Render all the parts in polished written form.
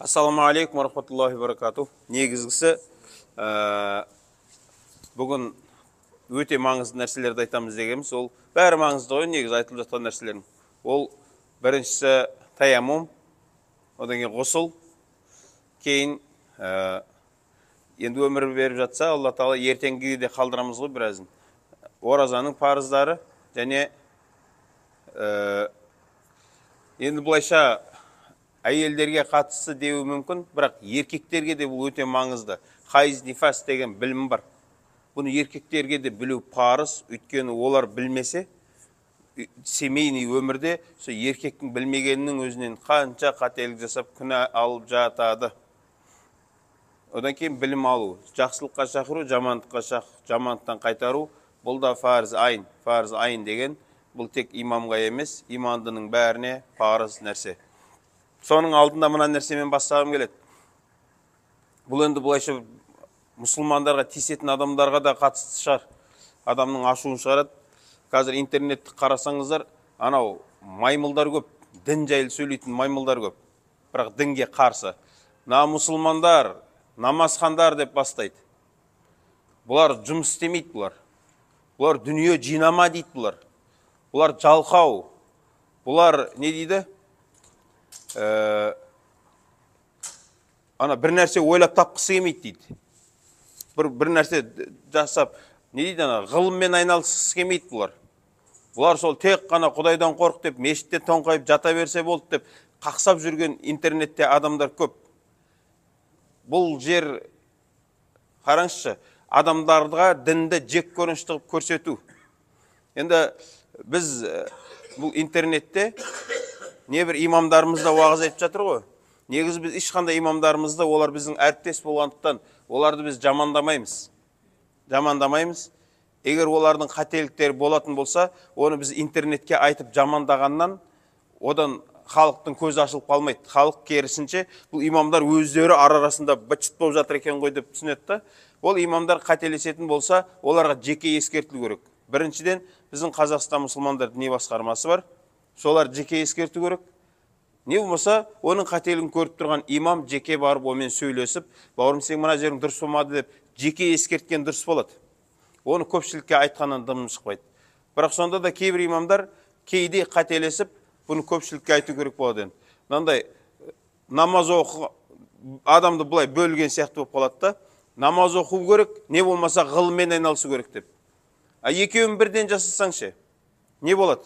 Ассалаумағалейкум рахматуллахи баракатух. Негізгісі, бүгін өте маңызды нәрселерді айтамыз дегеніміз, ол бәрі маңызды ғой негізі айтылып жатқан нәрселердің. Ол біріншісі таяммум, одан кейін ғұсыл, кейін енді өмір беріп жатса, Алла Тағала ертеңгіге де қалдырамыз ғой біразын. Оразаның парыздары және енді былайша әйелдерге қатысты деуі мүмкін, бірақ еркектерге де бұл өте маңызды. Хайз, нифас деген білім бар. Бұны еркектерге де білу парыз, өйткені олар білмесе, семейный өмірде сол еркектің білмегенінің өзінен қанша қателік жасап күнә алып жатады. Одан кейін білім алу, жақсылыққа шақыру, жамандыққа жамандықтан қайтару, бұл да фарз айн. Фарз айн деген бұл тек имамға емес, имандының бәріне парыз нәрсе. Соның алдында мына нәрсемен бастағым келеді. Бұл енді былайша мұсылмандарға тиісетін адамдарға да қатысты шығар. Адамның ашуын шығарады. Қазір интернетті қарасаңыздар, анау маймылдар көп, дін жайлы сөйлейтін маймылдар көп. Бірақ дінге қарсы. На мұсылмандар, намазхандар деп бастайды. Бұлар жұмыс істемейді бұлар. Бұлар дүние жинама дейді бұлар. Бұлар жалқау. Бұлар не дейді? Ана бір нәрсе ойлап тапқысы келмейді дейді. Бір нәрсе жасап, не дейді ана, ғылыммен айналысқысы келмейді бұлар. Бұлар сол тек қана Құдайдан қорқ деп, мешітте тоңқайып жата берсе болды деп қақсап жүрген интернетте адамдар көп. Бұл жер, қараңызшы, адамдарға дінді жек көрінішті қылып көрсету. Енді біз бұл интернетте небір имамдарымыз да уағыз айтып жатыр ғой. Негізі біз ешқандай имамдарымызды, олар біздің әріптес болғандықтан, оларды біз жамандамаймыз. Жамандамаймыз. Егер олардың қателіктері болатын болса, оны біз интернетке айтып жамандағаннан, одан халықтың көзі ашылып қалмайды. Халық керісінше, бұл имамдар өздері ара-арасында быт-шыт болып жатыр екен ғой деп түсінеді да. Ол имамдар қателесетін болса, оларға жеке ескертілу керек. Біріншіден, біздің Қазақстан мұсылмандар діни басқармасы бар. Солар жеке ескерту керек. Не болмаса, оның қателігін көріп тұрған имам жеке барып онымен сөйлесіп, бауырым, сен мына жерің дұрыс болмады деп жеке ескерткен дұрыс болады. Оны көпшілікке айтқаннан дым шықпайды. Бірақ сонда да кейбір имамдар кейде қателесіп, бұны көпшілікке айту керек болады енді. Мынандай намаз оқы, адамды былай бөлген сияқты болып қалады да, намаз оқу керек, не болмаса ғылыммен айналысу керек деп. А екеуін бірден жасасаң ше, не болады?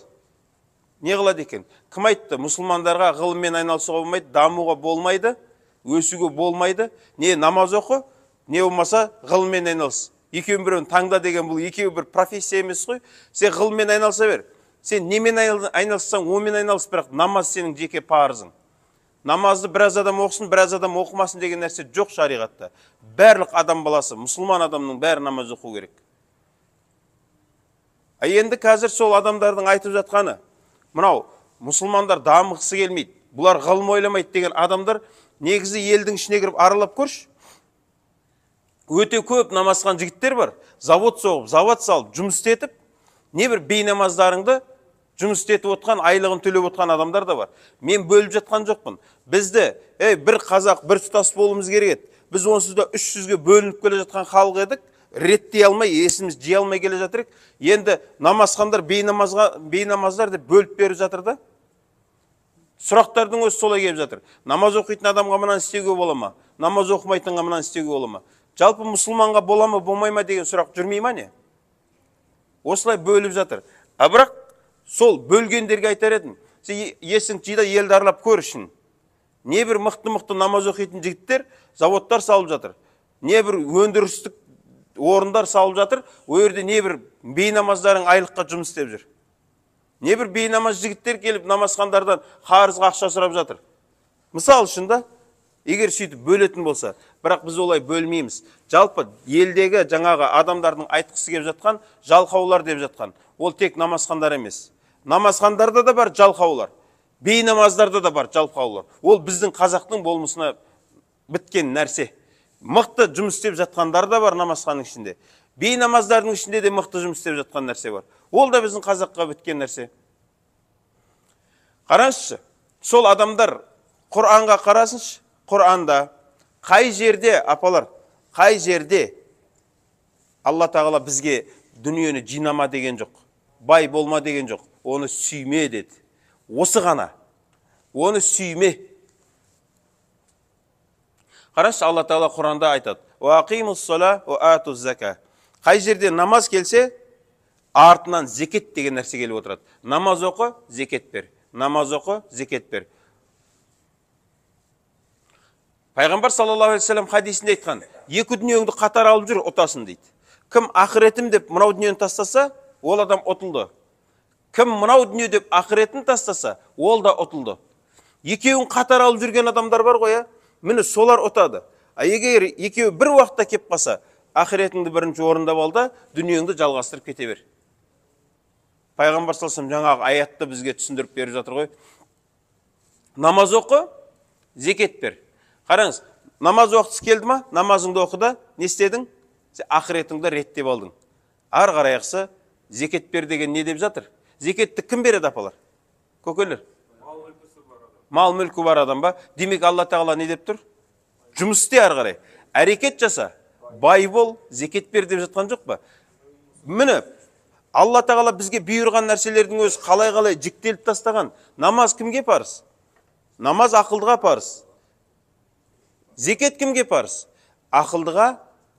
Не қылады екен? Кім айтты? Мұсылмандарға ғылыммен айналысуға болмайды, дамуға болмайды, өсуге болмайды. Не намаз оқы, не болмаса ғылыммен айналыс. Екеуін біреуін таңда деген бұл екеуі бір профессия емес қой. Сен ғылыммен айналыса бер. Сен немен айналыссаң, онымен айналыс, бірақ намаз сенің жеке парызың. Намазды біраз адам оқысын, біраз адам оқымасын деген нәрсе жоқ шариғатта. Барлық адам баласы, мұсылман адамның бәрі намаз оқу керек. А енді қазір сол адамдардың айтып жатқаны, мынау мұсылмандар дамығысы келмейді, бұлар ғылым ойламайды деген адамдар негізі елдің ішіне кіріп аралап көрші. Өте көп намазхан жігіттер бар, завод соғып, завод салып, жұмыс істетіп, небір бейнамаздарыңды жұмыс істетіп отқан, айлығын төлеп отқан адамдар да бар. Мен бөліп жатқан жоқпын. Бізді, бір қазақ, бір тұтас болуымыз керек еді. Біз онсыз да 300-ге бөлініп келе жатқан халық едік, реттей алмай, есіміз жия алмай келе жатыр едік. Енді намазхандар бейнамаздар деп бөліп беріп жатыр да. Сұрақтардың өзі солай келіп жатыр. Намаз оқитын адамға мынаны істеуге бола ма? Намаз оқымайтынға мынаны істеуге бола ма? Жалпы мұсылманға бола ма, болмай ма деген сұрақ жүрмей ма не? Осылай бөліп жатыр. А бірақ сол бөлгендерге айтар едім, сен есің жида елді аралап көр үшін. Небір мықты-мықты намаз оқитын жігіттер заводтар салып жатыр. Небір өндірістік орындар салып жатыр. Ол жерде небір бейнамаздарың айлыққа жұмыс істеп жүр. Небір бейнамаз жігіттер келіп намазхандардан қарызға ақша сұрап жатыр. Мысал үшін да, егер сөйтіп бөлетін болса, бірақ біз олай бөлмейміз. Жалпы елдегі жаңағы адамдардың айтқысы келіп жатқан жалқаулар деп жатқан. Ол тек намазхандар емес. Намазхандарда да бар жалқаулар. Бейнамаздарда да бар жалқаулар. Ол біздің қазақтың болмысына біткен нәрсе. Мықты жұмыс істеп жатқандар да бар намазханның ішінде. Бейнамаздардың ішінде де мықты жұмыс істеп жатқан нәрсе бар. Ол да біздің қазаққа біткен нәрсе. Қараңызшы, сол адамдар Құранға қарасыншы, Құранда қай жерде, апалар, қай жерде Алла Тағала бізге дүниені жинама деген жоқ, бай болма деген жоқ, оны сүйме деді. Осы ғана, оны сүйме. Қарашы, Алла Тағала Құранда айтады: қай жерде намаз келсе, артынан зекет деген нәрсе келіп отырады. Намаз оқы, зекет бер. Намаз оқы, зекет бер. Пайғамбар саллаллаху алейхи вассалам хадисінде айтқан: екі дүниеңді қатар алып жүр, ұтасың дейді. Кім ақыретім деп мынау дүниені тастаса, ол адам ұтылды. Кім мынау дүние деп ақыретін тастаса, ол да ұтылды. Екеуін қатар алып жүрген адамдар бар ғой, міне солар ұтады. А егер екеуі бір уақытта кеп қалса, ақыретіңді бірінші орындап ал да, дүниеңді жалғастырып кете бер. Пайғамбар саллаллаху алейхи вассалам жаңағы аятты бізге түсіндіріп беріп жатыр ғой. Намаз оқы, зекет бер. Қараңыз, намаз уақытысы келді ма? Намазыңды оқы да, не істедің? Сен ақыретіңді реттеп алдың. Ары қарайғысы зекет бер деген не деп жатыр? Зекетті кім береді, апалар? Көкелер? Мал мүлкі бар адам ба? Демек, Алла Тағала не деп тұр? Жұмыс істе ары қарай. Әрекет жаса, бай бол, зекет бер деп жатқан жоқ па? Міне, Алла Тағала бізге бұйырған нәрселердің өзі қалай-қалай жіктеліп тастаған. Намаз кімге парыз? Намаз ақылдыға парыз. Зекет кімге парыз? Ақылдыға,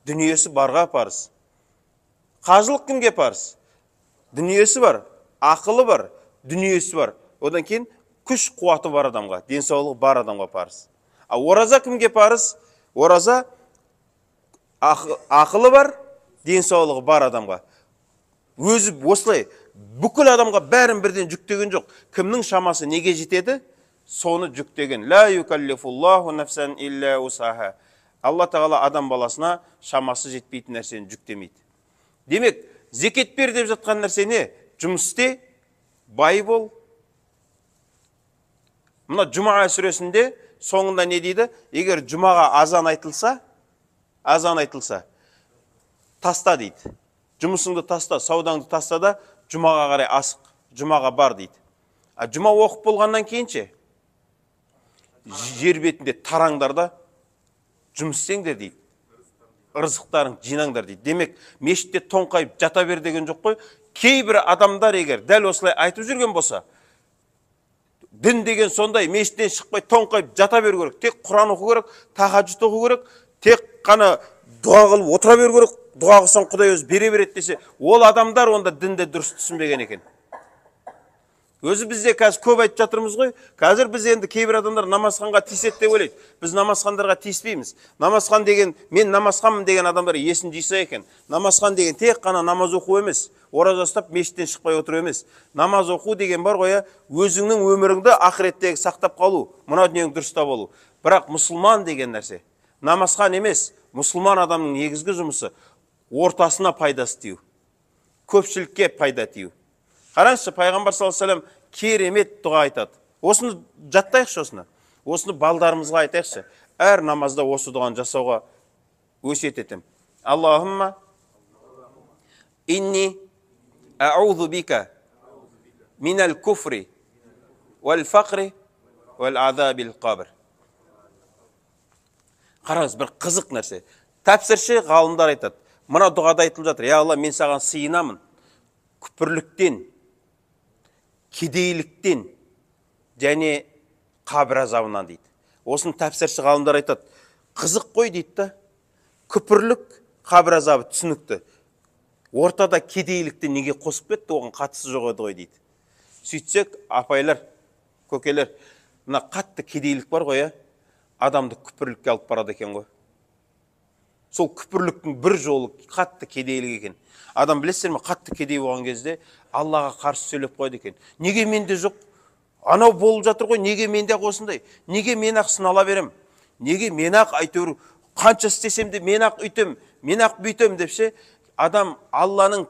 дүниесі барға парыз. Қажылық кімге парыз? Дүниесі бар, ақылы бар, дүниесі бар. Одан кейін күш қуаты бар адамға, денсаулығы бар адамға парыз. А ораза кімге парыз? Ораза ақылы бар, денсаулығы бар адамға. Өзі осылай бүкіл адамға бәрін бірден жүктеген жоқ. Кімнің шамасы неге жетеді? Соны жүктеген. Ла юкаллифуллаху нафсан илля усаха. Алла Тағала адам баласына шамасы жетпейтін нәрсені жүктемейді. Демек, зекет бер деп жатқан нәрсе не? Жұмыс істе, бай бол. Мына Жұма сүресінде соңында не дейді? Егер жұмаға азан айтылса, азан айтылса, таста дейді. Жұмысыңды таста, саудаңды таста да жұмаға қарай асық, жұмаға бар дейді. А жұма оқып болғаннан кейін ше, жер бетінде тараңдар да жұмыс істеңдер дейді. Ырзықтарың жинаңдар дейді. Демек, мешітте тоңқайып жата бер деген жоқ қой. Кейбір адамдар егер дәл осылай айтып жүрген болса, дін деген сондай, мешіттен шықпай тоңқайып жата беру керек, тек Құран оқу керек, тахаджуд оқу керек, тек қана дұға қылып отыра беру керек, дұға қылсаң Құдай өзі бере береді десе, ол адамдар онда дінді дұрыс түсінбеген екен. Өзі бізде қазір көп айтып жатырмыз ғой. Қазір біз енді кейбір адамдар намазханға тиіседі деп ойлайды. Біз намазхандарға тиіспейміз. Намазхан деген, мен намазханмын деген адамдар есін жиса екен. Намазхан деген тек қана намаз оқу емес, ораза ұстап мешіттен шықпай отыру емес. Намаз оқу деген бар ғой, өзіңнің өміріңді ақыреттегі сақтап қалу, мына дүниеңді дұрыстап алу. Бірақ мұсылман деген нәрсе намазхан емес, мұсылман адамның негізгі жұмысы ортасына пайдасы тию, көпшілікке пайда тию. Қараңызшы, Пайғамбар саллаллаху алейхи вассалам керемет дұға айтады. Осыны жаттайықшы, осыны. Осыны балдарымызға айтайықшы. Әр намазда осы дұғаны жасауға өсиет етемін. Аллахумма инни аузу бика минал куфри уал фақри уал азабил қабр. Қараңыз, бір қызық нәрсе. Тәпсірші ғалымдар айтады. Мына дұғада айтылып жатыр: «Я Алла, мен саған сыйынамын күпірліктен, кедейліктен және қабір азабынан» дейді. Осыны тәпсірші ғалымдар айтады. Қызық қой дейді да. Күпірлік, қабір азабы түсінікті. Ортада кедейлікті неге қосып кетті, оған қатысы жоқ еді ғой дейді. Сөйтсек, апайлар, көкелер, мына қатты кедейлік бар ғой, адамды күпірлікке алып барады екен ғой. Сол күпірліктің бір жолы қатты кедейлік екен. Адам білесіздер ме, қатты кедей болған кезде Аллаға қарсы сөйлеп қояды екен. Неге менде жоқ? Анау болып жатыр ғой, неге менде ақ осындай? Неге мен ақ сынала берем? Неге мен ақ әйтеуір қанша істесем де мен ақ үйтем, мен ақ бүйтем деп ше, адам Алланың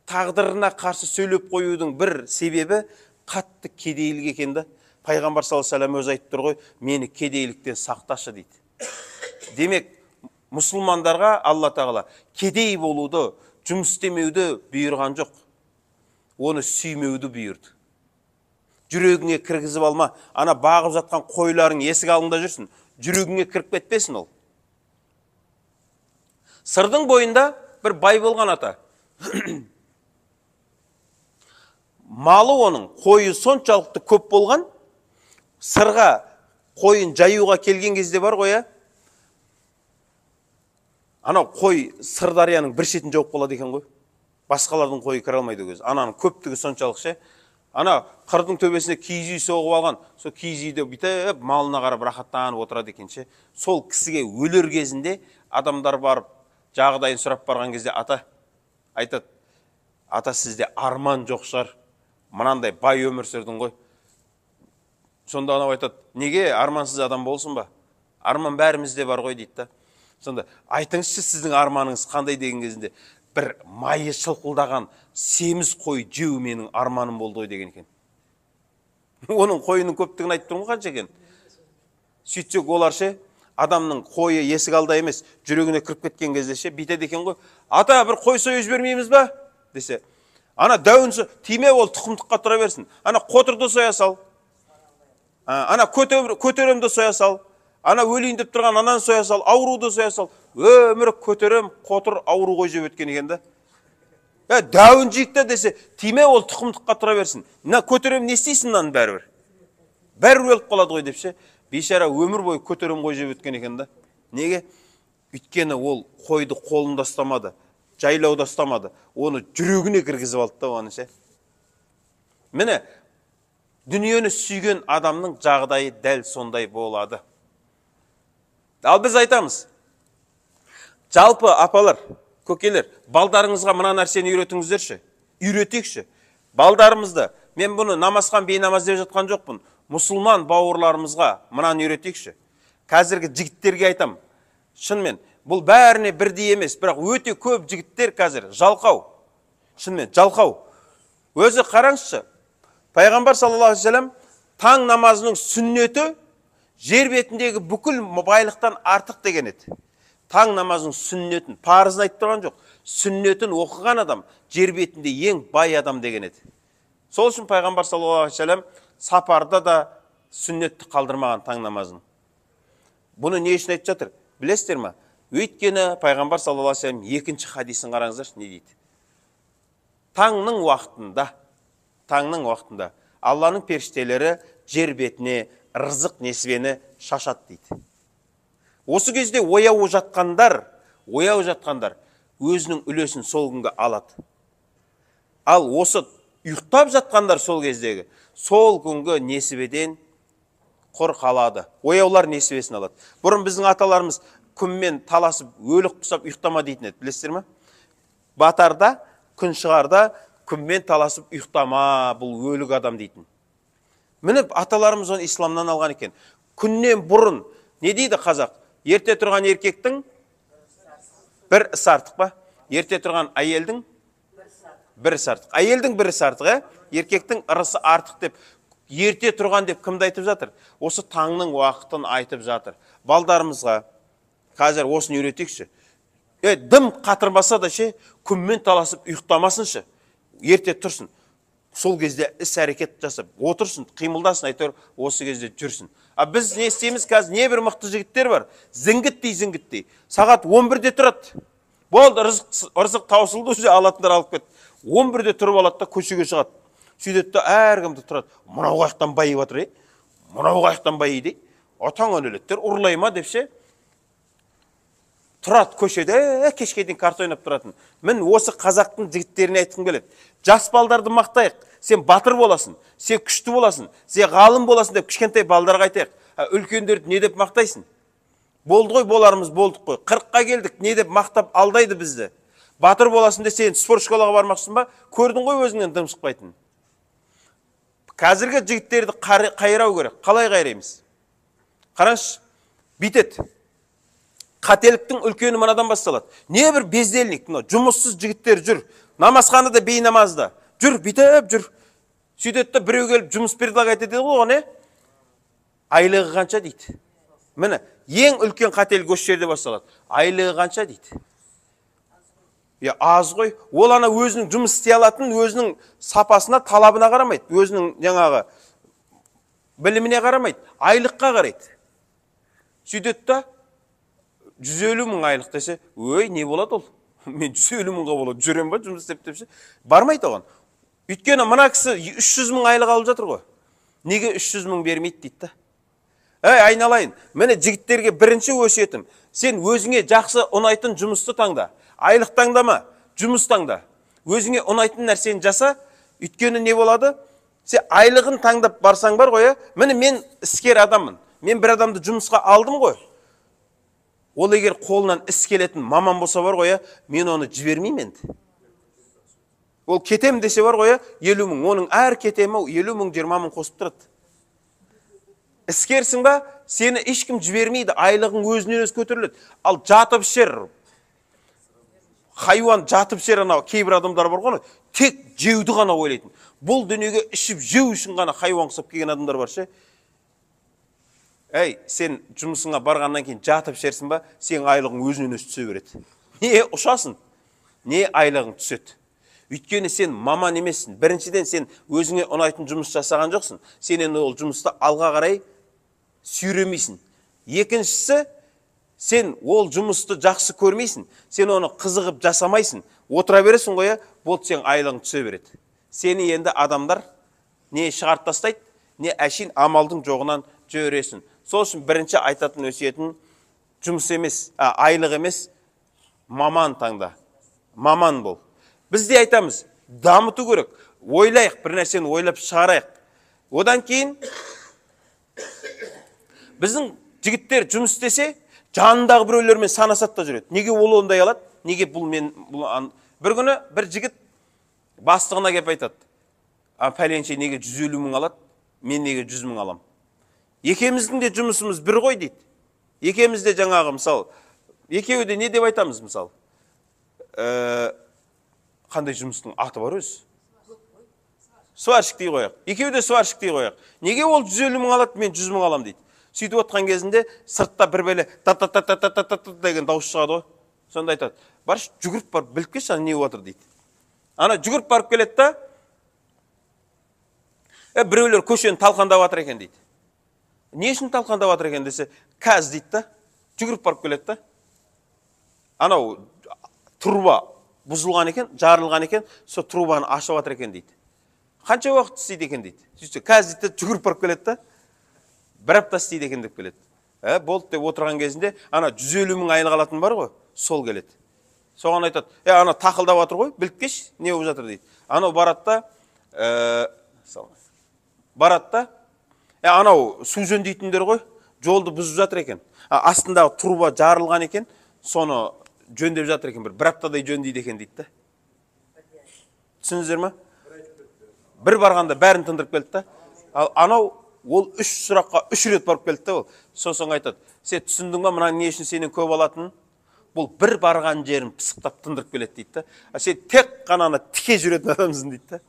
тағдырына қарсы сөйлеп қоюдың бір себебі қатты кедейлік екен да. Пайғамбар саллаллаху алейхи вассалам өзі айтып тұр ғой, мені кедейліктен сақташы дейді. Демек, мұсылмандарға Алла Тағала кедей болуды, жұмыс істемеуді бұйырған жоқ. Оны сүймеуді бұйырды. Жүрегіңе кіргізіп алма, ана бағып жатқан қойларың есік алдында жүрсін. Жүрегіңе кіріп кетпесін ол. Сырдың бойында бір бай болған ата. Малы оның қойы соншалықты көп болған, сырға қойын жаюға келген кезде бар ғой, анау қой Сырдарияның бір шетін жауып қалады екен ғой. Басқалардың қойы кіре алмайды өзі. Ананың көптігі соншалық ше. Ана қырдың төбесіне киіз үй соғып алған, сол киіз үйде бүйтіп малына қарап рахаттанып отырады екен ше. Сол кісіге өлер кезінде адамдар барып жағдайын сұрап барған кезде ата айтады: ата, сізде арман жоқ шығар, мынандай бай өмір сүрдің ғой. Сонда анау айтады: неге армансыз адам болсын ба? Арман бәрімізде бар ғой дейді да. Сонда айтыңызшы, сіздің арманыңыз қандай деген кезінде, бір майы шылқылдаған семіз қой жеу менің арманым болды ғой деген екен. Оның қойының көптігін айтып тұрмын қанша екен. Сөйтсек олар ше, адамның қойы есік алда емес, жүрегіне кіріп кеткен кезде ше, бүйтеді екен ғой. Ата, бір қой сойып жібермейміз ба? Десе, ана дәуін тиме, ол тұқымдыққа тұра берсін. Ана қотырды соя сал. Ана көтеремді соя сал. Ана өлейін деп тұрған ананы соя сал, ауруды соя сал. Өмірі көтерем, қотыр, ауру қой жеп өткен екен да. Дәуін жейік та десе, тиме, ол тұқымдыққа тұра берсін. Мына көтерем не істейсің мынаның бәрібір? Бәрібір өліп қалады ғой деп ше. Бейшара өмір бойы көтерем қой жеп өткен екен да. Неге? Өйткені ол қойды қолында ұстамады, жайлауда ұстамады. Оны жүрегіне кіргізіп алды да оны ше. Міне, дүниені сүйген адамның жағдайы дәл сондай болады. Ал біз айтамыз, жалпы апалар, көкелер, балдарыңызға мына нәрсені үйретіңіздерші, үйретейікші. Балдарымызды, мен бұны намазхан бейнамаз деп жатқан жоқпын, мұсылман бауырларымызға мынаны үйретейікші. Қазіргі жігіттерге айтам, шынымен, бұл бәріне бірдей емес, бірақ өте көп жігіттер қазір жалқау, шынымен жалқау. Өзі қараңызшы, Пайғамбар саллаллаху алейхи вассалам таң намазының сүннеті жер бетіндегі бүкіл байлықтан артық деген еді. Таң намазының сүннетін, парызын айтып тұрған жоқ, сүннетін оқыған адам жер бетінде ең бай адам деген еді. Сол үшін Пайғамбар саллаллаху алейхи вассалам сапарда да сүннетті қалдырмаған таң намазын. Бұны не үшін айтып жатыр? Білесіздер ме? Өйткені Пайғамбар саллаллаху алейхи вассалам екінші хадисін қараңыздаршы, не дейді? Таңның уақытында Алланың періштелері жер бетіне ырзық несібені шашады дейді. Осы кезде ояу жатқандар өзінің үлесін сол күнгі алады. Ал осы ұйықтап жатқандар сол кездегі сол күнгі несібеден құр қалады. Ояулар несібесін алады. Бұрын біздің аталарымыз күнмен таласып өлік құсап ұйықтама дейтін еді, білесіздер ме? Батарда, күн шығарда күнмен таласып ұйықтама, бұл өлік адам дейтін. Міне, аталарымыз оны исламнан алған екен. Күннен бұрын не дейді қазақ? Ерте тұрған еркектің бір ісі артық па? Ерте тұрған әйелдің бір ісі артық. Әйелдің бір ісі артық, еркектің ырысы артық деп, ерте тұрған деп кімді айтып жатыр? Осы таңның уақытын айтып жатыр. Балдарымызға қазір осыны үйретейікші. Дым қатырмаса да ше, күнмен таласып ұйықтамасыншы. Ерте тұрсын. Сол кезде іс әрекет жасап, отырсын, қимылдасын, әйтеуір осы кезде жүрсін. А біз не істейміз қазір? Не бір мықты жігіттер бар, зіңгіттей. Сағат 11-де тұрады. Болды, ырзық таусылды, уже алатындар алып кетті. 11-де тұрып алады да көшеге шығады. Сөйтеді да әркімді тұрады. Мынау қаяқтан байып жатыр, мынау қаяқтан байиды. Атаң өлеттер ұрлай ма деп ше. Тұрады көшеде, кешке дейін карта ойнап тұратын. Мен осы қазақтың жігіттеріне айтқым келеді. Жас балдарды мақтайық. Сен батыр боласың, сен күшті боласың, сен ғалым боласың деп кішкентай балдарға айтайық. Үлкендерді не деп мақтайсың? Болды ғой, боларымыз болдық қой. 40-қа келдік, не деп мақтап алдайды бізді? Батыр боласың десе, сен спорт школаға бармақсың ба? Көрдің ғой өзіңнен дым шықпайтын. Қазіргі жігіттерді қайрау керек. Қалай қайраймыз? Қараңызшы, бүйтеді. Қателіктің үлкені мынадан басталады. Не бір бездельник, мынау жұмыссыз жігіттер жүр. Намазханада бейнамазда. Жүр, бүйтіп жүр. Сөйтеді де біреу келіп жұмыс предлагать етеді ғой оған, Айлығы қанша дейді. Міне, ең үлкен қателік осы жерде басталады. Айлығы қанша дейді. Я аз ғой. Ол ана өзінің жұмыс істей алатын, өзінің сапасына, талабына қарамайды. Өзінің жаңағы біліміне қарамайды. Айлыққа қарайды. Сөйтеді да 150 мың айлық десе, өй, не болады ол? Мен 150 мыңға болады, жүрем ба жұмыс істеп депше. Бармайды оған. Өйткені мына кісі 300 мың айлық алып жатыр ғой. Неге 300 мың бермейді дейді да. Әй, айналайын, міне жігіттерге бірінші өсиетім. Сен өзіңе жақсы ұнайтын жұмысты таңда. Айлық таңдама, жұмыс таңда. Өзіңе ұнайтын нәрсені жаса, өйткені не болады? Сен айлығын таңдап барсаң бар ғой, міне мен іскер адаммын. Мен бір адамды жұмысқа алдым ғой. Ол егер қолынан іс келетін маман болса бар ғой, мен оны жібермеймін енді. Ол кетем десе бар ғой, 50 мың. Оның әр кетемі 50 мың, 20 мың қосып тұрады. Іскерсің ба, сені ешкім жібермейді, айлығың өзінен өзі көтеріледі. Ал жатып ішер, хайуан жатып ішер, анау кейбір адамдар бар ғой, тек жеуді ғана ойлайтын. Бұл дүниеге ішіп жеу үшін ғана хайуан құсап келген адамдар бар ше. Әй, сен жұмысыңа барғаннан кейін жатып ішерсің ба, сенің айлығың өзінен өзі түсе береді. Не ұшасың, не айлығың түседі. Өйткені сен маман емессің. Біріншіден, сен өзіңе ұнайтын жұмыс жасаған жоқсың. Сен енді ол жұмысты алға қарай сүйремейсің. Екіншісі, сен ол жұмысты жақсы көрмейсің. Сен оны қызығып жасамайсың. Отыра бересің ғой, болды, сен айлығың түсе береді. Сені енді адамдар не шығарып тастайды, не әшейін амалдың жоғынан жібересің. Сол үшін бірінші айтатын өсиетін жұмыс емес, айлық емес, маман таңда. Маман бол. Біз де айтамыз, дамыту керек. Ойлайық, бір нәрсені ойлап шығарайық. Одан кейін біздің жігіттер жұмыс істесе, жанындағы біреулермен санасады да жүреді. Неге ол ондай алады? Неге бұл мен бұл... Бір күні бір жігіт бастығына келіп айтады. А пәленше неге 150 мың алады, мен неге 100 мың алам? Екеміздің де жұмысымыз бір ғой дейді. Екеміз де жаңағы, мысал, екеуі де не деп айтамыз, мысал? Қандай жұмыстың аты бар өзі? Сварщик дей қояқ. Екеуі де сварщик дей қояқ. Неге ол 150 мың алады, мен 100 мың алам дейді. Сөйтіп отқан кезінде сыртта бір бәле та-та-та-та-та-та деген дауыс шығады ғой. Сонда айтады, баршы жүгіріп барып біліп келші, ана не болып жатыр дейді. Ана жүгіріп барып келеді да, біреулер көшені талқандап жатыр екен дейді. Не үшін талқандап жатыр екен десе, кәз дейді да, жүгіріп барып келеді да. Анау труба бұзылған екен, жарылған екен, сол трубаны ашып жатыр екен дейді. Қанша уақыт істейді екен дейді. Сөйтсе, кәз дейді, жүгіріп барып келеді да, бір апта істейді екен деп келеді. Болды деп отырған кезінде, ана 150 мың айлық алатын бар ғой, сол келеді. Соған айтады, ана тақылдап жатыр ғой, біліп келші, не болып жатыр дейді. Анау барады да, анау су жөндейтіндер ғой, жолды бұзып жатыр екен. Астындағы труба жарылған екен, соны жөндеп жатыр екен, бір аптадай жөндейді екен дейді да. Түсіндіңіздер ме? Бір барғанда бәрін тындырып келді да. Ал анау ол үш сұраққа үш рет барып келді да ол. Сосын айтады, сен түсіндің ба, мына не үшін сенен көп алатынын? Бұл бір барған жерін пысықтап тындырып келеді дейді да. А сен тек қана ана тіке жүретін адамсың дейді да.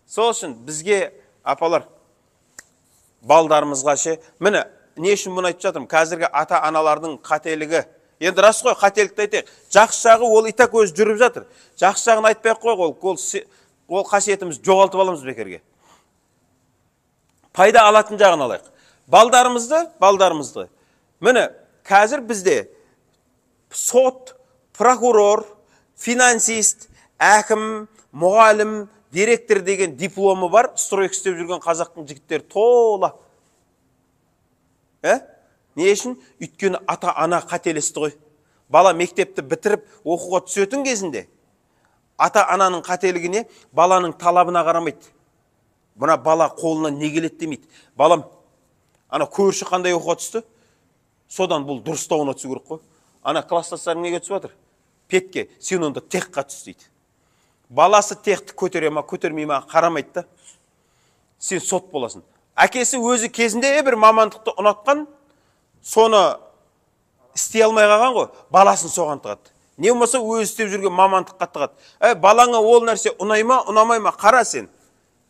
Сол үшін бізге апалар, балдарымызға ше, міне не үшін бұны айтып жатырмын? Қазіргі ата-аналардың қателігі. Енді рас қой, қателікті айтайық. Жақсы жағы ол и так өзі жүріп жатыр. Жақсы жағын айтпай ақ қойық, ол қасиетімізді жоғалтып аламыз бекерге. Пайда алатын жағын алайық. Балдарымызды. Міне, қазір бізде сот, прокурор, финансист, әкім, мұғалім, директор деген дипломы бар, стройка істеп жүрген қазақтың жігіттері тола. Не үшін? Өйткені ата-ана қателесті ғой. Бала мектепті бітіріп оқуға түсетін кезінде ата-ананың қателігіне баланың талабына қарамайды. Мына бала қолынан не келеді демейді. Балам, ана көрші қандай оқуға түсті? Содан бұл дұрыстауына түсу керек қой. Ана класстастарың неге түсіп жатыр? Петке, сен онда техқа түс дейді. Баласы техті көтере ма, көтермей ма қарамайды да. Сен сот боласың. Әкесі өзі кезінде бір мамандықты ұнатқан, соны істей алмай қалған ғой, баласын соған тығады. Не болмаса өзі істеп жүрген мамандыққа тығады. Балаңа ол нәрсе ұнай ма, ұнамай ма, қара сен.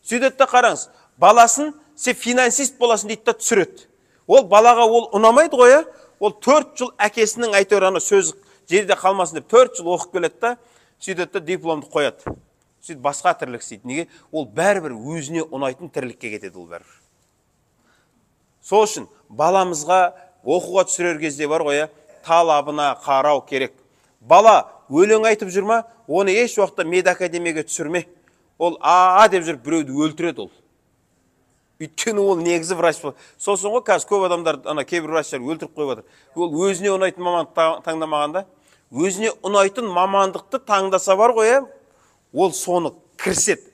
Сөйтеді де қараңыз, баласын сен финансист боласың дейді да түсіреді. Ол балаға ол ұнамайды ғой, ол 4 жыл әкесінің әйтеуір ана сөзі жерде қалмасын деп 4 жыл оқып келеді да, сөйтеді де дипломды қояды. Сөйтіп басқа тірлік істейді. Неге? Ол бәрібір өзіне ұнайтын тірлікке кетеді ол бәрібір. Сол үшін баламызға оқуға түсірер кезде бар ғой, талабына қарау керек. Бала өлең айтып жүр ма, оны еш уақытта медакадемияға түсірме. Ол а деп жүріп біреуді өлтіреді ол. Өйткені ол негізі врач. Сосын ғой қазір көп адамдар, ана кейбір врачтар өлтіріп қойып жатыр. Ол өзіне ұнайтын мамандық таңдамағанда, өзіне ұнайтын мамандықты таңдаса бар ғой, ол соны кіріседі.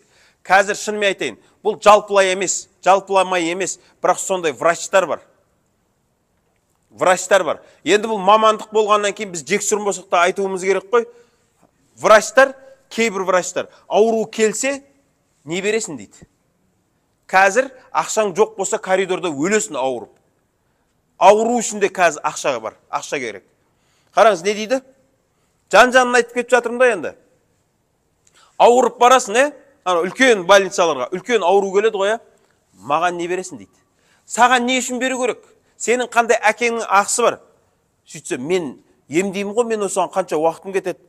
Қазір шынымен айтайын, бұл жалпылай емес, жалпыламай емес, бірақ сондай врачтар бар. Врачтар бар. Енді бұл мамандық болғаннан кейін біз жексұрын болсақ та айтуымыз керек қой. Врачтар, кейбір врачтар ауру келсе, не бересің дейді. Қазір ақшаң жоқ болса коридорда өлесің ауырып. Ауру үшін де қазір ақша бар, ақша керек. Қараңыз, не дейді? Жан-жанын айтып кетіп жатырмын да енді. Ауырып барасың, ана үлкен больницаларға, үлкен ауру келеді ғой, маған не бересің дейді. Саған не үшін беру керек? Сенің қандай әкеңнің ақысы бар? Сөйтсе, мен емдеймін ғой, мен осыған қанша уақытым кетеді,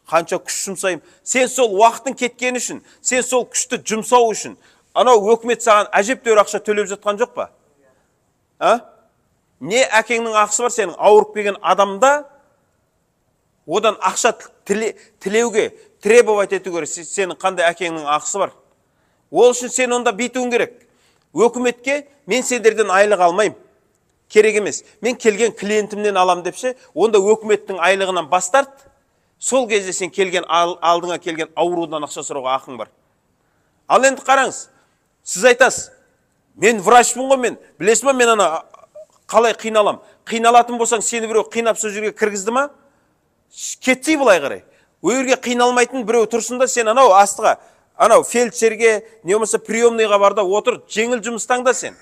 қанша күш жұмсаймын. Сен сол уақытың кеткені үшін, сен сол күшті жұмсау үшін, анау өкімет саған әжептәуір ақша төлеп жатқан жоқ па? А? Не әкеңнің ақысы бар сенің ауырып келген адамда, одан ақша тілеуге, требовать ету керек, сенің қандай әкеңнің ақысы бар? Ол үшін сен онда бүйтуің керек. Өкіметке мен сендерден айлық алмаймын. Керек емес. Мен келген клиентімнен алам деп ше, онда өкіметтің айлығынан бас тарт. Сол кезде сен келген алдыңа келген аурудан ақша сұрауға ақың бар. Ал енді қараңыз, сіз айтасыз, мен врачпын ғой мен, білесің ба мен ана қалай қиналам? Қиналатын болсаң, сені біреу қинап сол жерге кіргізді ма? Кетсей былай қарай. Ол жерге қиналмайтын біреу тұрсын да сен анау астыға, анау фельдшерге, не болмаса приемныйға бар да отыр, жеңіл жұмыс таңда сен.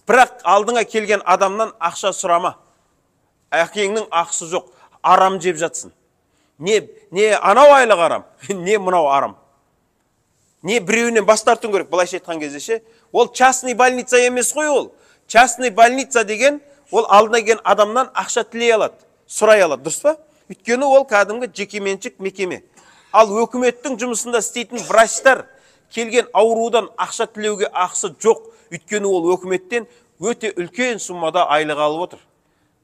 Бірақ алдыңа келген адамнан ақша сұрама. Әкеңнің ақысы жоқ, арам жеп жатсын. Не анау айлық арам, не мынау арам. Не біреуінен бас тартуың керек, былайша айтқан кезде ше. Ол частный больница емес қой ол. Частный больница деген, ол алдына келген адамнан ақша тілей алады, сұрай алады, дұрыс па? Өйткені ол кәдімгі жекеменшік мекеме. Ал өкіметтің жұмысында істейтін врачтар келген аурудан ақша тілеуге ақысы жоқ. Өйткені ол өкіметтен өте үлкен суммада айлық алып отыр.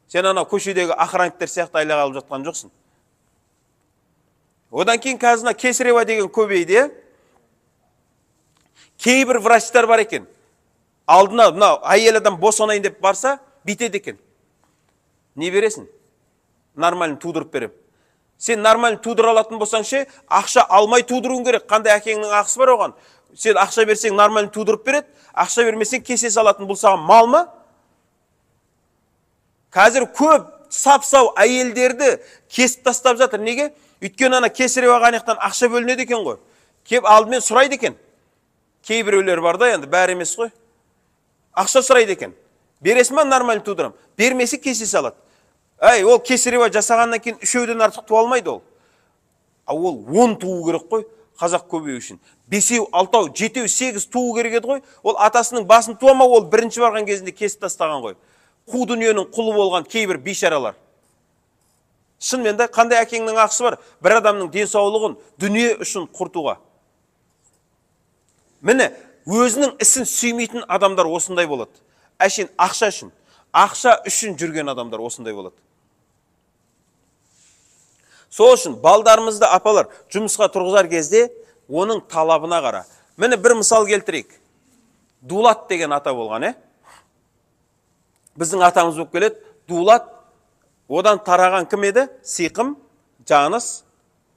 Сен анау көшедегі охранниктер сияқты айлық алып жатқан жоқсың. Одан кейін қазір кесарево деген көбейді. Кейбір врачтар бар екен. Алдына мынау әйел адам босанайын деп барса, бүйтеді екен. Не бересің? Нормально тудырып берем. Сен нормально тудыра алатын болсаң ше, ақша алмай тудыруың керек. Қандай әкеңнің ақысы бар оған? Сен ақша берсең нормально тудырып береді, ақша бермесең кесе салатын бұл саған мал ма? Қазір көп сап-сау әйелдерді кесіп тастап жатыр. Неге? Өйткені ана кесарево қанықтан ақша бөлінеді екен ғой. Кеп алдымен сұрайды екен. Кейбіреулер бар да, енді бәрі емес қой. Ақша сұрайды екен. Бересің ба нормально тудырам? Бермесе кесе салады. Әй, ол кесарево жасағаннан кейін үшеуден артық туа алмайды ол. А ол 10 туу керек қой, қазақ көбею үшін. 5, 6, 7, 8 туу керек еді ғой. Ол атасының басын туа ма, ол бірінші барған кезінде кесіп тастаған ғой. Қу дүниенің құлы болған кейбір бейшаралар. Шынымен де қандай әкеңнің ақысы бар бір адамның денсаулығын дүние үшін құртуға. Міне, өзінің ісін сүймейтін адамдар осындай болады. Әшейін ақша үшін, ақша үшін жүрген адамдар осындай болады. Сол үшін балдарымызды апалар жұмысқа тұрғызар кезде оның талабына қара. Міне бір мысал келтірейік. Дулат деген ата болған, Біздің атамыз болып келеді. Дулат, одан тараған кім еді? Сиқым, Жаныс,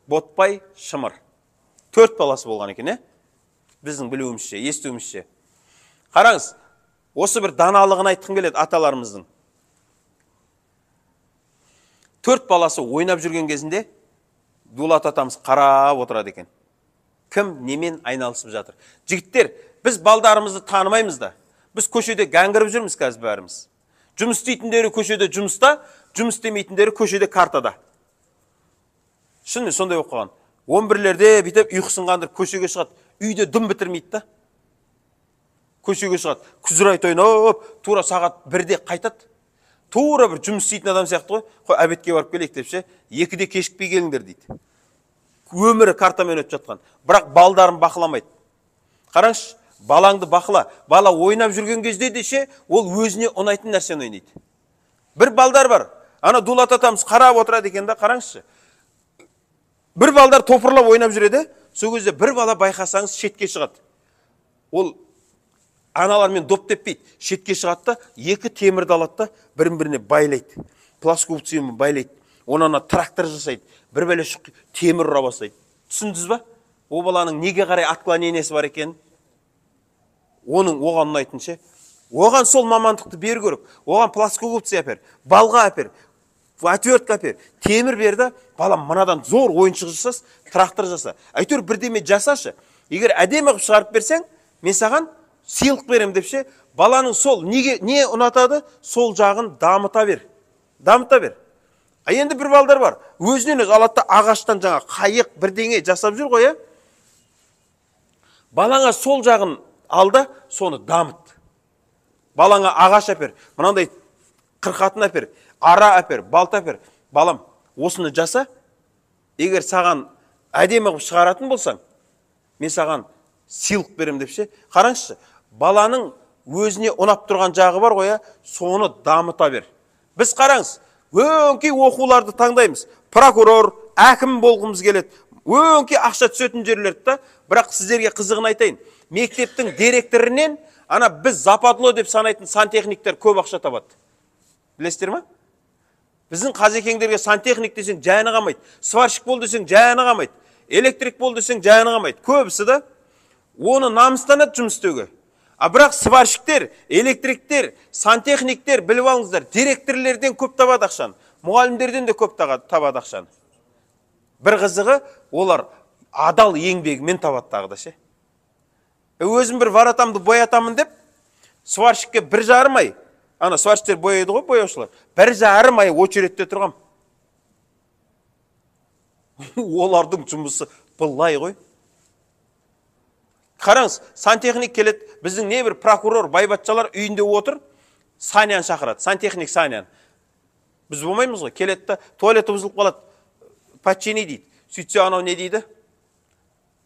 Ботпай, Шымыр. 4 баласы болған екен, Біздің білуімізше, естуімізше. Қараңыз, осы бір даналығын айтқым келеді аталарымыздың. 4 баласы ойнап жүрген кезінде Дулат атамыз қарап отырады екен. Кім немен айналысып жатыр? Жігіттер, біз балдарымызды танымаймыз да. Біз көшеде гәңгіріп жүрміз қазір бәріміз. Жұмыс істейтіндері көшеде жұмыста, жұмыс істемейтіндері көшеде картада. Шынымен сондай болып қалған. 11-лерде бүйтіп ұйқысын қандырып көшеге шығады. Үйде дым бітірмейді да. Көшеге шығады. Күзірайт ойнап, тура сағат 1-де қайтады. Тура бір жұмыс істейтін адам сияқты ғой. Қой, обедке барып келейік деп ше, 2-де кешікпей келіңдер дейді. Өмірі картамен өтіп жатқан. Бірақ балдарын бақыламайды. Қараңызшы, балаңды бақыла. Бала ойнап жүрген кезде де ше, ол өзіне ұнайтын нәрсені ойнайды. Бір балдар бар. Ана Дулат атамыз қарап отырады екен да, қараңызшы. Бір балдар топырлап ойнап жүреді. Сол кезде бір бала байқасаңыз шетке шығады. Ол аналармен доп теппейді. Шетке шығады да, екі темірді алады да, бірін-біріне байлайды. Плоскогубциямен байлайды. Оны ана трактор жасайды. Бір бәле темір ұра бастайды. Түсіндіңіз ба? О баланың неге қарай отклонениесі бар екенін? Оның оған ұнайтын ше. Оған сол мамандықты беру керек. Оған плоскогубцы әпер, балға әпер, отвертка әпер, темір бер да, балам мынадан зор ойыншық жасас, трактор жаса. Әйтеуір бірдеме жасашы. Егер әдемі қылып шығарып берсең, мен саған сыйлық беремін деп ше, баланың сол неге не ұнатады, сол жағын дамыта бер. Дамыта бер. А енді бір балдар бар. Өзінен өзі алады да ағаштан жаңа қайық бірдеңе жасап жүр ғой, Балаңа сол жағын ал да, соны дамыт. Балаңа ағаш әпер, мынандай қырқатын әпер, ара әпер, балта әпер. Балам, осыны жаса, егер саған әдемі қылып шығаратын болсаң, мен саған сыйлық беремін деп ше. Қараңызшы, баланың өзіне ұнап тұрған жағы бар ғой, соны дамыта бер. Біз қараңыз, өңкей оқуларды таңдаймыз. Прокурор, әкім болғымыз келеді. Өңкей ақша түсетін жерлерді да, бірақ сіздерге қызығын айтайын. Мектептің директорінен ана біз западло деп санайтын сантехниктер көп ақша табады. Білесіздер ма? Біздің қазекеңдерге сантехник десең жаны қалмайды, сварщик бол десең жаны қалмайды, электрик бол десең жаны қалмайды. Көбісі да оны намыстанады жұмыс істеуге. А бірақ сварщиктер, электриктер, сантехниктер, біліп алыңыздар, директорлерден көп табады ақшаны, мұғалімдерден де көп табады ақшаны. Бір қызығы, олар адал еңбегімен табады тағы да ше. Өзім бір варатамды боятамын деп, сварщикке 1,5 ай, ана сварщиктер бояйды ғой, бояушылар, 1,5 ай очередте тұрғам. Олардың жұмысы былай ғой. Қараңыз, сантехник келеді, біздің небір прокурор, байбатшалар үйінде отыр, Саняны шақырады, сантехник Саняны. Біз болмаймыз ғой, келеді да, туалеті бұзылып қалады, подчини дейді. Сөйтсе анау не дейді?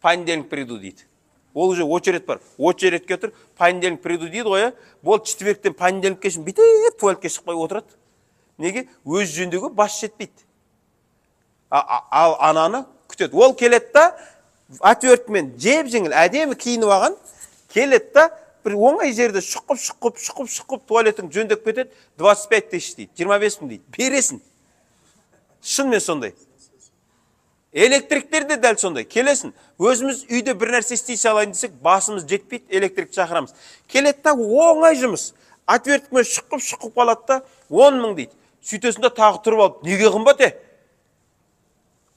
Понедельник приду дейді. Ол уже очередь бар. Очередке тұр, понедельник приду дейді ғой, Бол четверктен понедельникке шейін бүйтіп туалетке шықпай отырады. Неге? Өз жөндеуге бас жетпейді. Ал ананы күтеді. Ол келеді да, отверткімен жеп-жеңіл, әдемі киініп алған, келеді да, бір оңай жерде шұқып туалетін жөндеп кетеді, 25 тысяч дейді, 25 мың дейді. Бересің. Шынымен сондай. Электриктер де дәл сондай. Келесің, өзіміз үйде бір нәрсе істей салайын десек, басымыз жетпейді, электрик шақырамыз. Келеді да оңай жұмыс. Отверткімен шұқып қалады да 10 мың дейді. Сөйтесің де тағы тұрып алып, неге қымбат е?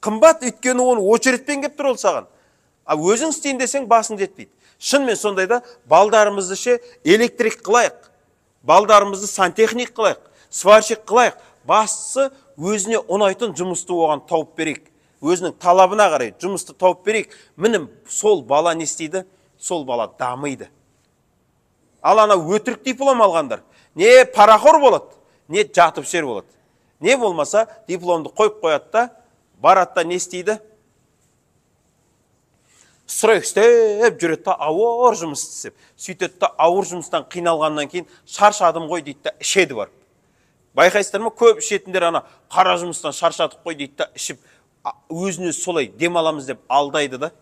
Қымбат, өйткені оны очередпен келіп тұр ол саған. А өзің істейін десең, басың жетпейді. Шынымен сондай да, балдарымызды ше электрик қылайық, балдарымызды сантехник қылайық, сварщик қылайық. Бастысы өзіне ұнайтын жұмысты оған тауып берейік. Өзінің талабына қарай жұмысты тауып берейік. Міне сол бала не істейді? Сол бала дамиды. Ал ана өтірік диплом алғандар не парақор болады, не жатып ішер болады. Не болмаса дипломды қойып қояды да, барады да не істейді? Стройка істеп жүреді да, ауыр жұмыс істеп. Сөйтеді да, ауыр жұмыстан қиналғаннан кейін шаршадым ғой дейді да, ішеді барып. Байқайсыздар ма, көп ішетіндер ана қара жұмыстан шаршадық қой дейді да, ішіп өзіне солай демаламыз деп алдайды да.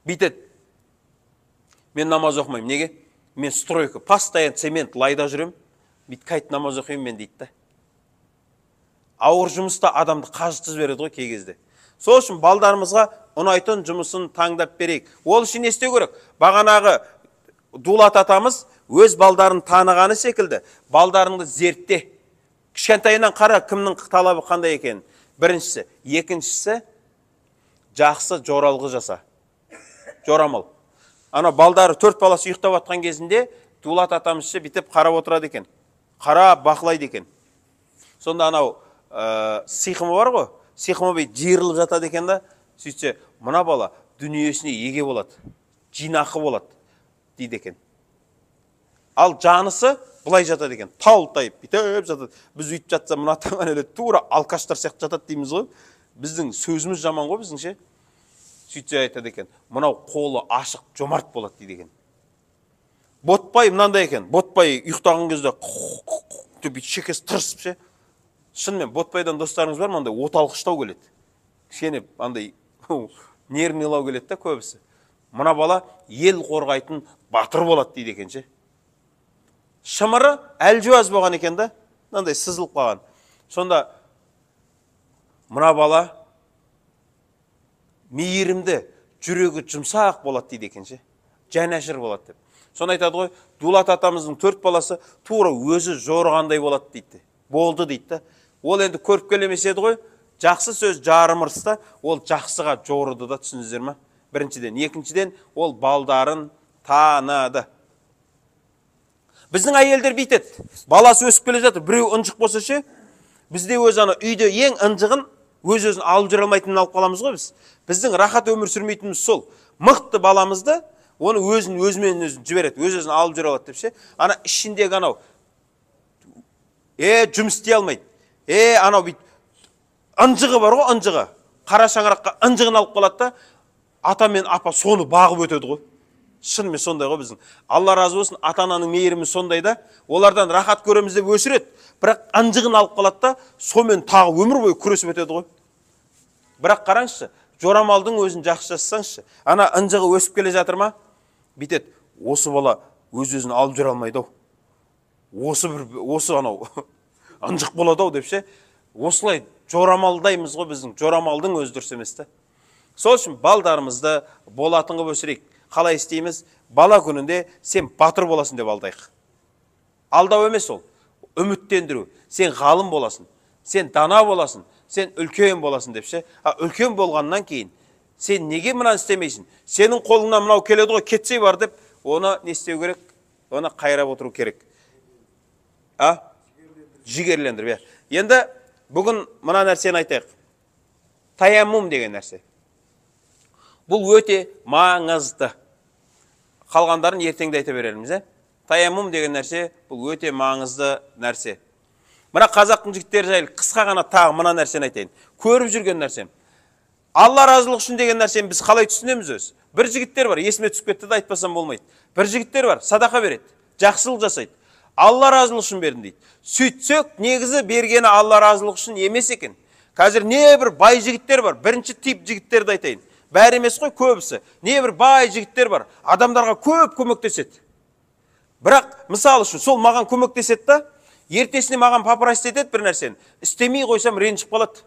Бүйтеді. Мен намаз оқымаймын. Неге? Мен стройка, постоянно цемент лайда жүрем. Бүйтіп қайтып намаз оқимын мен дейді да. Ауыр жұмыста адамды қажытып жібереді ғой кей кезде. Сол үшін балдарымызға ұнайтын жұмысын таңдап берейік. Ол үшін не істеу керек? Бағанағы Дулат атамыз өз балдарын танығаны секілді, балдарыңды зертте. Кішкентайынан қара кімнің талабы қандай екенін. Біріншісі, екіншісі жақсы жоралғы жаса. Жорамал. Ана балдары 4 баласы ұйықтап жатқан кезінде Дулат атамыз бүйтіп қарап отырады екен. Қарап бақылайды екен. Сонда анау сиқымы бар ғой, сиқымы бүйтіп жиырылып жатады екен да, сөйтсе мына бала дүниесіне еге болады, жинақы болады дейді екен. Ал жанысы былай жатады екен, талтайып бүйтіп жатады. Біз өйтіп жатса мына таман әлі тура алкаштар сияқты жатады дейміз ғой. Біздің сөзіміз жаман ғой біздің ше. Сөйтсе айтады екен, мынау қолы ашық жомарт болады дейді екен. Ботпай мынандай екен, ботпай ұйықтаған кезде Бүйтіп шекесі тырысып ше. Шынымен Ботпайдан достарыңыз бар ма, андай оталқыштау келеді. Кішкене андай нервныйлау келеді да көбісі. Мына бала ел қорғайтын батыр болады дейді екен ше. Шымыры әлжуаз болған екен да, мынандай сызылып қалған. Сонда мына бала мейірімді, жүрегі жұмсақ болады дейді екен ше. Жанашыр болады деп. Соны айтады ғой, Дулат атамыздың 4 баласы тура өзі жорығандай болады дейді. Болды дейді да. Ол енді көріп келемес еді ғой, жақсы сөз жарым ырыста, ол жақсыға жорыды да, түсіндіңіздер ма? Біріншіден. Екіншіден, ол балдарын таныды. Біздің әйелдер бүйтеді. Баласы өсіп келе жатыр, біреу ынжық болса ше, бізде өзі ана үйде ең ынжығын өз-өзін алып жүре алмайтынын алып қаламыз ғой біз. Біздің рахат өмір сүрмейтініміз сол. Мықты баламызды оны өзін өзімен өзін жібереді, өз-өзін алып жүре алады деп ше. Ана ішіндегі анау жұмыс істей алмайды. Анау бүйтіп ынжығы бар ғой, ынжығы. Қара шаңыраққа ынжығын алып қалады да, ата мен апа соны бағып өтеді ғой. Шынымен сондай ғой біздің. Алла разы болсын, ата-ананың мейірімі сондай да, олардан рахат көреміз деп өсіреді. Бірақ ынжығын алып қалады да, сонымен тағы өмір бойы күресіп өтеді ғой. Бірақ қараңызшы, жорамалдың өзін жақсы жасасаңызшы, ана ынжығы өсіп келе жатыр ма? Бүйтеді, осы бала өз-өзін алып жүре алмайды ау. Осы бір, осы анау ынжық болады ау деп ше. Осылай жорамалдаймыз ғой біздің. Жорамалдың өзі дұрыс емес та. Сол үшін балдарымызды болатын қылып өсірейік. Қалай істейміз? Бала күнінде сен батыр боласың деп алдайық. Алдау емес ол, үміттендіру. Сен ғалым боласың, сен дана боласың, сен үлкен боласың деп ше. А үлкен болғаннан кейін сен неге мынаны істемейсің? Сенің қолыңнан мынау келеді ғой, кетсе бар деп, оны не істеу керек? Оны қайрап отыру керек. А? Жігерлендіріп. Енді бүгін мына нәрсені айтайық. Таяммум деген нәрсе. Бұл өте маңызды. Қалғандарын ертеңде айта берерміз, Таяммум деген нәрсе, бұл өте маңызды нәрсе. Мына қазақтың жігіттері жайлы қысқа ғана тағы мына нәрсені айтайын. Көріп жүрген нәрсем. Алла разылығы үшін деген нәрсені біз қалай түсінеміз өзі? Бір жігіттер бар, есіме түсіп кетті де айтпасам болмайды. Бір жігіттер бар, садақа береді, жақсылық жасайды. Алла разылығы үшін бердім дейді. Сөйтсек, негізі бергені Алла разылығы үшін емес екен. Қазір не бір бай жігіттер бар, бірінші тип жігіттерді айтайын. Бәрі емес қой, көбісі. Не бір бай жігіттер бар, адамдарға көп көмектеседі. Бірақ, мысал үшін, сол маған көмектеседі да, ертесіне маған попросить етеді бір нәрсені. Істемей қойсам ренжіп қалады.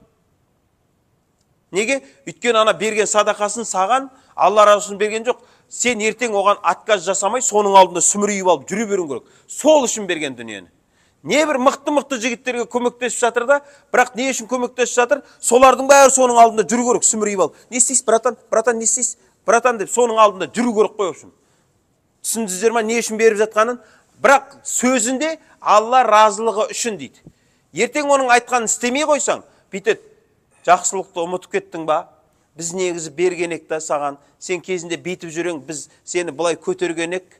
Неге? Өйткені ана берген садақасын саған Алла разы болсын берген жоқ. Сен ертең оған отказ жасамай, соның алдында сүмірейіп алып жүре беруің керек. Сол үшін берген дүниені. Не бір мықты-мықты жігіттерге көмектесіп жатыр да, бірақ не үшін көмектесіп жатыр? Солардың бәрі соның алдында жүру керек, сүмірейіп алып. Не істейсіз, братан? Братан, не істейсіз? Братан деп соның алдында жүру керек қой, общем. Түсіндіңіздер ма, не үшін беріп жатқанын? Бірақ сөзінде Алла разылығы үшін дейді. Ертең оның айтқанын істемей қойсаң, бүйтеді. Жақсылықты ұмытып кеттің ба? Біз негізі берген ек та саған. Сен кезінде бүйтіп жүрең, біз сені былай көтерген ек.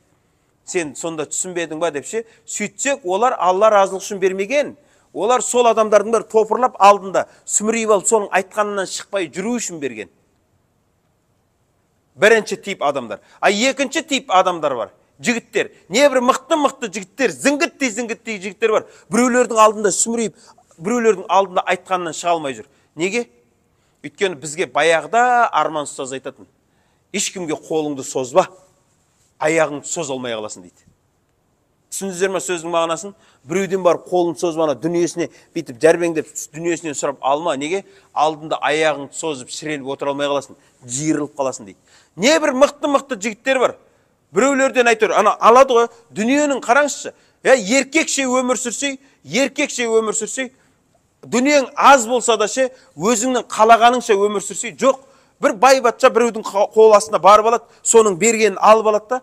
Сен сонда түсінбедің ба деп ше. Сөйтсек, олар Алла разылығы үшін бермеген. Олар сол адамдардың бәрі топырлап алдында сүмірейіп алып, соның айтқанынан шықпай жүру үшін берген. Бірінші тип адамдар. А екінші тип адамдар бар. Жігіттер. Не бір мықты-мықты жігіттер, зіңгіттей-зіңгіттей жігіттер бар. Біреулердің алдында сүмірейіп, біреулердің алдында айтқанынан шыға алмай жүр. Неге? Өйткені бізге баяғыда Арман ұстаз айтатын. Ешкімге қолыңды созба, аяғыңды соза алмай қаласың дейді. Түсіндіңіздер ме сөздің мағынасын? Біреуден барып қолын созба, ана дүниесіне бүйтіп жәрбеңдеп дүниесінен сұрап алма. Неге? Алдында аяғыңды созып шіреліп отыра алмай қаласың, жиырылып қаласың дейді. Не бір мықты-мықты жігіттер бар. Біреулерден әйтеуір ана алады ғой, дүниенің қараңызшы. Еркекше өмір сүрсей, еркекше өмір сүрсей, дүниең аз болса да ше, өзіңнің қалағаныңша өмір сүрсей, жоқ. Бір бай батша біреудің қол астына барып алады, соның бергенін алып алады да,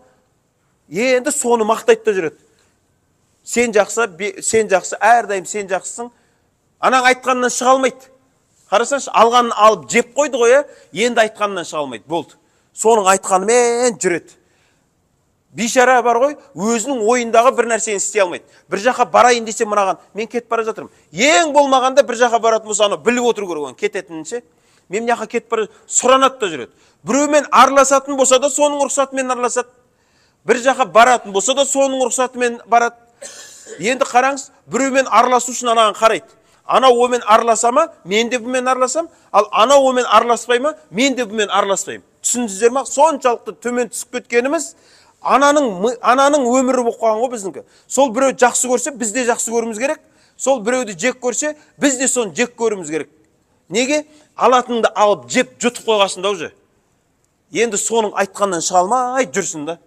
енді соны мақтайды да жүреді. Сен жақсы, сен жақсы, әрдайым сен жақсысың. Анаң айтқанынан шыға алмайды. Қарасаңшы, алғанын алып жеп қойды ғой, енді айтқанынан шыға алмайды. Болды. Соның айтқанымен жүреді. Бейшара бар ғой, өзінің ойындағы бір нәрсені істей алмайды. Бір жаққа барайын десе мынаған, мен кетіп бара жатырмын. Ең болмағанда бір жаққа баратын болса, аны біліп отыру керек оның кететінін ше. Мен мына жаққа кетіп бара, сұранады да жүреді. Біреумен араласатын болса да соның рұқсатымен араласады. Бір жаққа баратын болса да соның рұқсатымен барады. Енді қараңыз, Біреумен араласу үшін анаған қарайды. Анау онымен араласа ма, мен де бұмен араласам, ал анау онымен араласпай ма, мен де бұмен араласпаймын. Түсіндіңіздер ма? Соншалықты төмен түсіп кеткеніміз, ананың өмірі болып қалған ғой біздікі. Сол біреу жақсы көрсе, біз де жақсы көруіміз керек. Сол біреуді жек көрсе, біз де соны жек көруіміз керек. Неге? Алатыныңды алып жеп жұтып қойғасын да уже. Енді соның айтқаннан шыға алмай жүрсің да.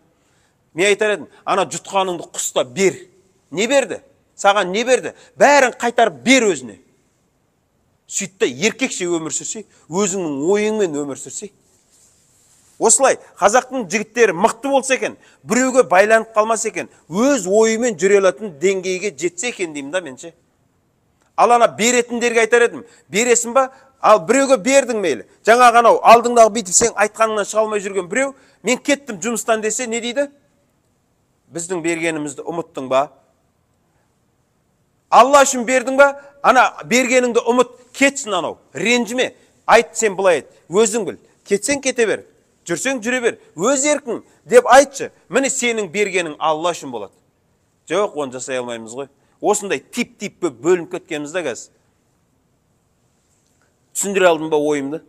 Мен айтар едім, ана жұтқаныңды құста бер. Не берді? Саған не берді? Бәрін қайтарып бер өзіне. Сөйт те еркекше өмір сүрсей, өзіңнің ойыңмен өмір сүрсей. Осылай қазақтың жігіттері мықты болса екен, біреуге байланып қалмаса екен, өз ойымен жүре алатын деңгейге жетсе екен деймін да менше. Ал ана беретіндерге айтар едім, бересің ба? Ал біреуге бердің мейлі. Жаңағы анау алдыңдағы бүйтіп сен айтқаныңнан шыға алмай жүрген біреу, мен кеттім жұмыстан десе не дейді? Біздің бергенімізді ұмыттың ба? Алла үшін бердің ба? Ана бергеніңді ұмыт, кетсін анау. Ренжіме. Айт, сен былай айт. Өзің біл. Кетсең кете бер. Жүрсең жүре бер. Өз еркің деп айтшы. Міне сенің бергенің Алла үшін болады. Жоқ, оны жасай алмаймыз ғой. Осындай тип-тип бөлініп кеткенбіз да қазір. Түсіндіре алдым ба ойымды?